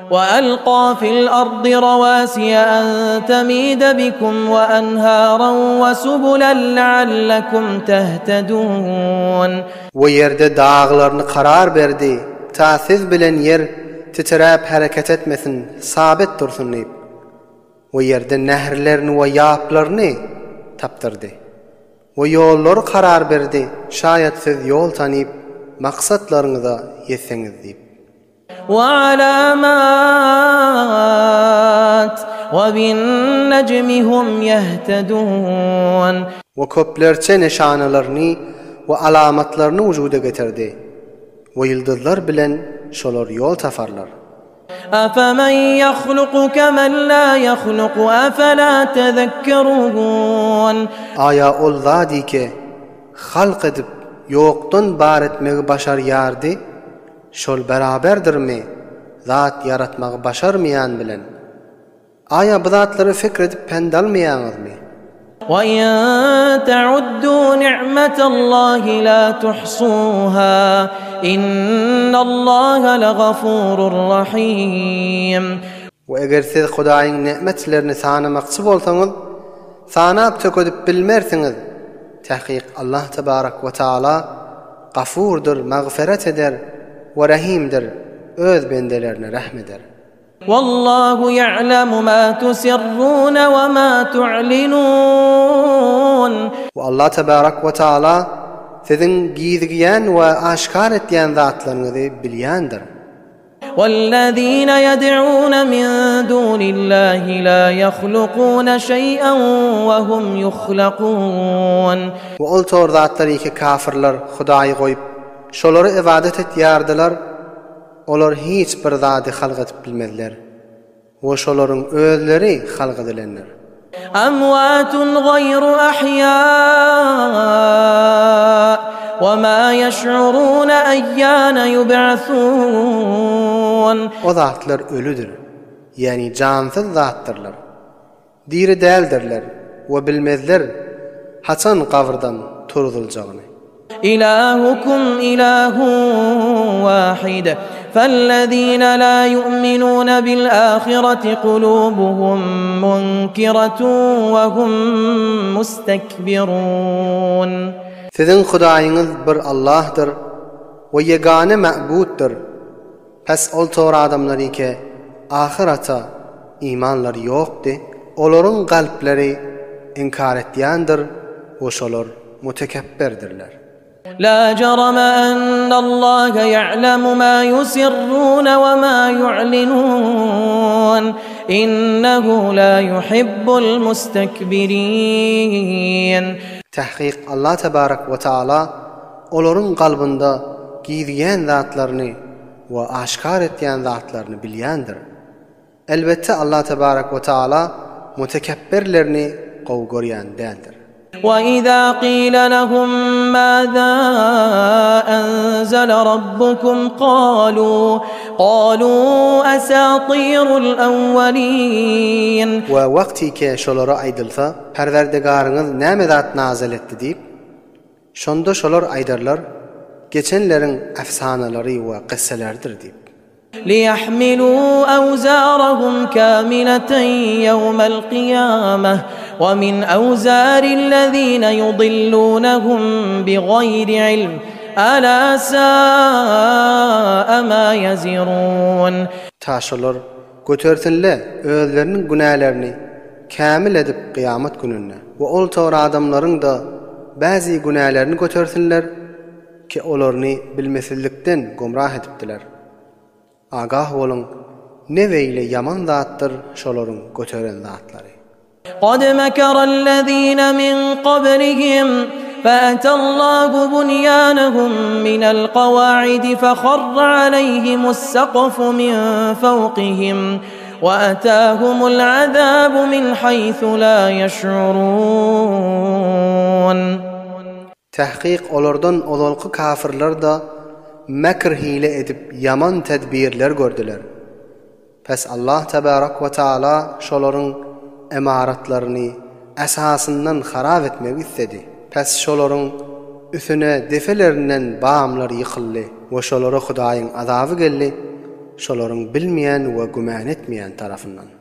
Wa-alka fil-ardy rawasiýa an temide bikum we-anharan we-subulan leallekum tehtedun. We ýerde daglaryny karar berdi, ta siz bilen ýer titiräp hereket etmesin, sabit dursun diýip. We ýerde nährlerini we ýaplaryny tapdyrdy. We ýollary karar berdi, şaýat siz ýol tanyp, maksatlaryňyza ýetseňiz diýip. We'alamat, webi'n-nejmi hum ýehtedun. We köplerçe nyşanalaryny we alamatlaryny wujuda getirdi. We ýyldyzlar bilen şolar ýol taparlar. Afemen ýahluku kemen la ýahluku afela tezekkerun. Aýa ol zadike halk edip ýokdan bar etmegi başarýardy? Şol beraberdirmi zat ýaratmagy başarmaýan bilen? Aýa bu zatlary fikr edip pent almaýaňyzmy? Wa in ta'uddu ni'matallahi la tuhsuha innallaha lagafurur rahim. We eger siz Hudaýyň ni'metlerini sanamakçy bolsaňyz, sanap tökedip bilmersiňiz. Takyk Allah tebarek we taala Gafurdyr, magfyrat eder, we Rahimdir, öz bendelerine rehm eder. Wallahu ýa'lemu ma tusirruna we ma tu'linun. We Allah tebarek we taala siziň gizgýän we aşkar etýän zatlaryňyzy bilýändir. Wellezine ýed'une min dunillahi la ýahlukune şeý'en we hum ýuhlakun. We ol tor zatlar ýeke kafyrlar Hudaýy goýup, şolara ybadat etýärdiler, olar hiç bir zady halk edip bilmezler. We şolaryň özleri halk edilendir. Amwatun gaýru ahýa we ma ýeş'uruna eýýana ýub'asun. O zatlar ölüdir, ýagny jansyz zatdyrlar. Diri däldirler we bilmezler haçan gabyrdan turuzyljagyny. Ilahukum ilahun wahid, fellezine la yu'minune bil ahireti kulubuhum munkiretun we hum mustekbirun. Siziň Hudaýyňyz bir Allahdyr we ýegane Ma'buddyr. Pes ol tor adamlaryke ahyrata imanlary ýokdy, olaryň kalplary inkar etýändir we şolar mutekepberdirler. La jarama ennallaha ýa'lemu ma ýusirruna we ma ýu'linun, innehu la ýuhibbul mustekbirin. Tahkyk Allah tebarek we taala olaryň kalbynda gizleýän zatlaryny we aşkar etýän zatlaryny bilýändir. Elbetde Allah tebarek we taala mutekepbirlerini gowy görýän däldir. Wa-iza qila lehum maza enzele rabbukum kalu, kalu asatirul awwalin. We wagtyke şolara aýdylsa, Perwerdigaryňyz näme zat nazyl etdi diýip, Şonda şolar aýdarlar, Geçenleriň efsanalary we kyssaleridir diýip. Liýahmilû awzârahum kâmileten ýewmel kyýâmeh we min awzârillezîne yudillûnehum bigaýri ilm, alâ sâ'a mâ ýezirûn. Ta şolar götersinle özleriniň günälerini kämil edip kyýamat gününde we ol tor adamlaryň-da bäzi günälerini götersinler ki olaryny bilmesizlikden gomrah edipdiler. Agah boluň, ne beýle ýaman zatdyr şolaryň göteren zatlary. Kad mekerellezine min kablihim feetallahu bunyanehum minel kawaidi feharra aleyhimus-sakfu min fewkihim we etahumul azabu min haythu la yeş'urun. Tahkyk olardan ozalky kafyrlar-da mekr-hile edip ýaman tedbirler gördüler. Pes Allah tebarek we taala şolaryň ymaratlaryny esasyndan harap etmegi isledi. Pes şolaryň üsüne defelerinden bamlar ýykyldy we şolara Hudaýyň azaby geldi. şolaryň bilmeýän we gümän etmeýän tarapyndan.